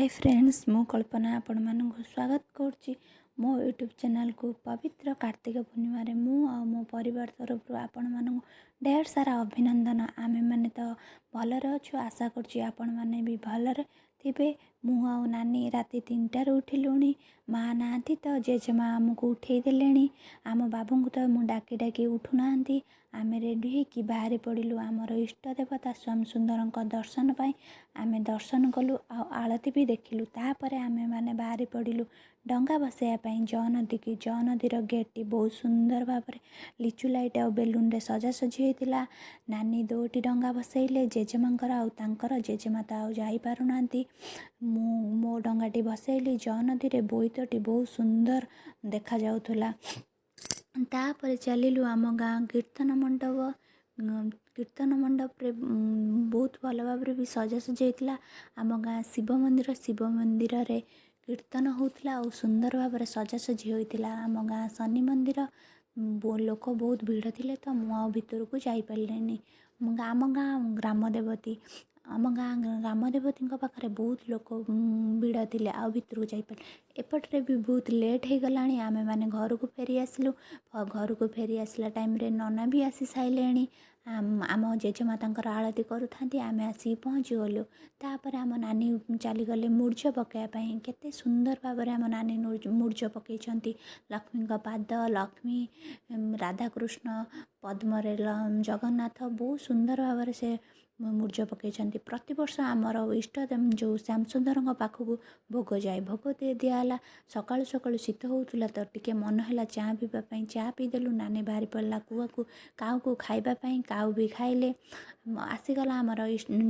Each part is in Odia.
ହାଏ ଫ୍ରେଣ୍ଡସ୍, ମୁଁ କଳ୍ପନା ଆପଣମାନଙ୍କୁ ସ୍ୱାଗତ କରୁଛି ମୋ ୟୁଟ୍ୟୁବ୍ ଚ୍ୟାନେଲ୍କୁ। ପବିତ୍ର କାର୍ତ୍ତିକ ପୂର୍ଣ୍ଣିମାରେ ମୁଁ ଆଉ ମୋ ପରିବାର ତରଫରୁ ଆପଣମାନଙ୍କୁ ଢେର ସାରା ଅଭିନନ୍ଦନ। ଆମେମାନେ ତ ଭଲରେ ଅଛୁ, ଆଶା କରୁଛି ଆପଣମାନେ ବି ଭଲରେ ଥିବେ। ମୁଁ ଆଉ ନାନୀ ରାତି 3ଟାରୁ ଉଠିଲୁଣି। ମା ନାହାନ୍ତି ତ ଜେଜେମା ଆମକୁ ଉଠେଇ ଦେଲେଣି। ଆମ ବାବୁଙ୍କୁ ତ ମୁଁ ଡାକି ଡାକି ଉଠୁନାହାନ୍ତି। ଆମେ ରେଡ଼ି ହେଇକି ବାହାରି ପଡ଼ିଲୁ ଆମର ଇଷ୍ଟ ଦେବତା ଶ୍ୟାମ ସୁନ୍ଦରଙ୍କ ଦର୍ଶନ ପାଇଁ। ଆମେ ଦର୍ଶନ କଲୁ ଆଉ ଆଳତି ବି ଦେଖିଲୁ। ତାପରେ ଆମେମାନେ ବାହାରି ପଡ଼ିଲୁ ଡଙ୍ଗା ଭସେଇବା ପାଇଁ ଜଅ ନଦୀକି। ଜଅ ନଦୀର ଗେଟ୍ଟି ବହୁତ ସୁନ୍ଦର ଭାବରେ ଲିଚୁ ଲାଇଟ୍ ଆଉ ବେଲୁନରେ ସଜାସଜି ହେଇଥିଲା। ନାନୀ ଦୁଇଟି ଡଙ୍ଗା ଭସେଇଲେ, ଜେଜେମାଙ୍କର ଆଉ ତାଙ୍କର। ଜେଜେମା ତ ଆଉ ଯାଇପାରୁନାହାନ୍ତି। ମୁଁ ମୋ ଡଙ୍ଗାଟି ଭସେଇଲି। ଜଅ ନଦୀରେ ବୋଇତଟି ବହୁତ ସୁନ୍ଦର ଦେଖାଯାଉଥିଲା। ତାପରେ ଚାଲିଲୁ ଆମ ଗାଁ କୀର୍ତ୍ତନ ମଣ୍ଡପ। କୀର୍ତ୍ତନ ମଣ୍ଡପରେ ବହୁତ ଭଲ ଭାବରେ ବି ସଜାସଜି ହେଇଥିଲା। ଆମ ଗାଁ ଶିବ ମନ୍ଦିର, ଶିବ ମନ୍ଦିରରେ କୀର୍ତ୍ତନ ହେଉଥିଲା ଆଉ ସୁନ୍ଦର ଭାବରେ ସଜାସଜି ହୋଇଥିଲା। ଆମ ଗାଁ ଶନି ମନ୍ଦିର ଲୋକ ବହୁତ ଭିଡ଼ ଥିଲେ ତ ମୁଁ ଆଉ ଭିତରକୁ ଯାଇପାରିଲିନି। ଆମ ଗାଁ ଗ୍ରାମ ଦେବତୀ, ଆମ ଗାଁ ଗ୍ରାମ ଦେବତୀଙ୍କ ପାଖରେ ବହୁତ ଲୋକ ଭିଡ଼ ଥିଲେ, ଆଉ ଭିତରକୁ ଯାଇପାରିଲି। ଏପଟରେ ବି ବହୁତ ଲେଟ୍ ହେଇଗଲାଣି। ଆମେମାନେ ଘରକୁ ଫେରି ଆସିଲୁ। ଘରକୁ ଫେରି ଆସିଲା ଟାଇମ୍ରେ ନନା ବି ଆସି ସାରିଲେଣି। ଆମ ଜେଜେମା ତାଙ୍କର ଆଳତି କରୁଥାନ୍ତି, ଆମେ ଆସିକି ପହଞ୍ଚିଗଲୁ। ତାପରେ ଆମ ନାନୀ ଚାଲିଗଲେ ମୁରୁଜ ପକାଇବା ପାଇଁ। କେତେ ସୁନ୍ଦର ଭାବରେ ଆମ ନାନୀ ମୁରୁଜ ପକାଇଛନ୍ତି। ଲକ୍ଷ୍ମୀଙ୍କ ପାଦ, ଲକ୍ଷ୍ମୀ, ରାଧାକୃଷ୍ଣ, ପଦ୍ମରେ ଜଗନ୍ନାଥ, ବହୁତ ସୁନ୍ଦର ଭାବରେ ସେ ମୁରୁଜ ପକାଇଛନ୍ତି। ପ୍ରତିବର୍ଷ ଆମର ଇଷ୍ଟ ଯେଉଁ ଶ୍ୟାମସୁନ୍ଦରଙ୍କ ପାଖକୁ ଭୋଗ ଯାଏ, ଭୋଗ ଦିଆହେଲା। ସକାଳୁ ସକାଳୁ ଶୀତ ହେଉଥିଲା ତ ଟିକେ ମନ ହେଲା ଚା ପିଇବା ପାଇଁ, ଚା ପିଇଦେଲୁ। ନାନୀ ବାହାରି ପଡ଼ିଲା କୂଅକୁ କାଉକୁ ଖାଇବା ପାଇଁ, କାଉ ବି ଖାଇଲେ। ଆସିଗଲା ଆମର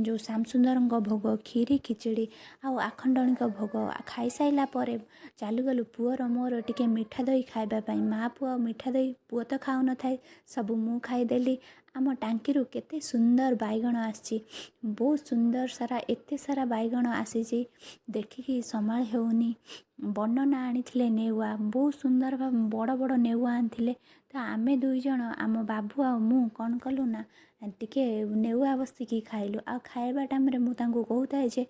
ଯେଉଁ ଶ୍ୟାମସୁନ୍ଦରଙ୍କ ଭୋଗ, କ୍ଷୀରି, ଖିଚୁଡ଼ି ଆଉ ଆଖଣ୍ଡଣୀଙ୍କ ଭୋଗ। ଖାଇସାରିଲା ପରେ ଚାଲିଗଲୁ ପୁଅର ମୋର ଟିକେ ମିଠା ଦହି ଖାଇବା ପାଇଁ। ମା ପୁଅ ମିଠା ଦହି, ପୁଅ ତ ଖାଉନଥାଏ, ସବୁ ମୁଁ ଖାଇଦେଲି। ଆମ ଟାଙ୍କିରୁ କେତେ ସୁନ୍ଦର ବାଇଗଣ ଆସିଛି, ବହୁତ ସୁନ୍ଦର ସାରା, ଏତେ ସାରା ବାଇଗଣ ଆସିଛି, ଦେଖିକି ସମ୍ଭାଳି ହେଉନି। ବଡ଼ନନା ଆଣିଥିଲେ ନେଉଆ, ବହୁତ ସୁନ୍ଦର ବଡ଼ ବଡ଼ ନେଉଆ ଆଣିଥିଲେ। ତ ଆମେ ଦୁଇ ଜଣ, ଆମ ବାବୁ ଆଉ ମୁଁ କ'ଣ କଲୁ ନା ଟିକେ ନେଉଆ ବସିକି ଖାଇଲୁ। ଆଉ ଖାଇବା ଟାଇମ୍ରେ ମୁଁ ତାଙ୍କୁ କହୁଥାଏ ଯେ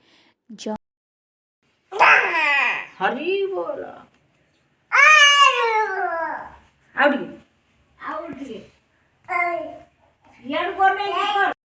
ହରି ବୋଲ। ଆଉ ଟିକେ, ଆଉ ଟିକେ ଇଆଡ଼ୁ କର।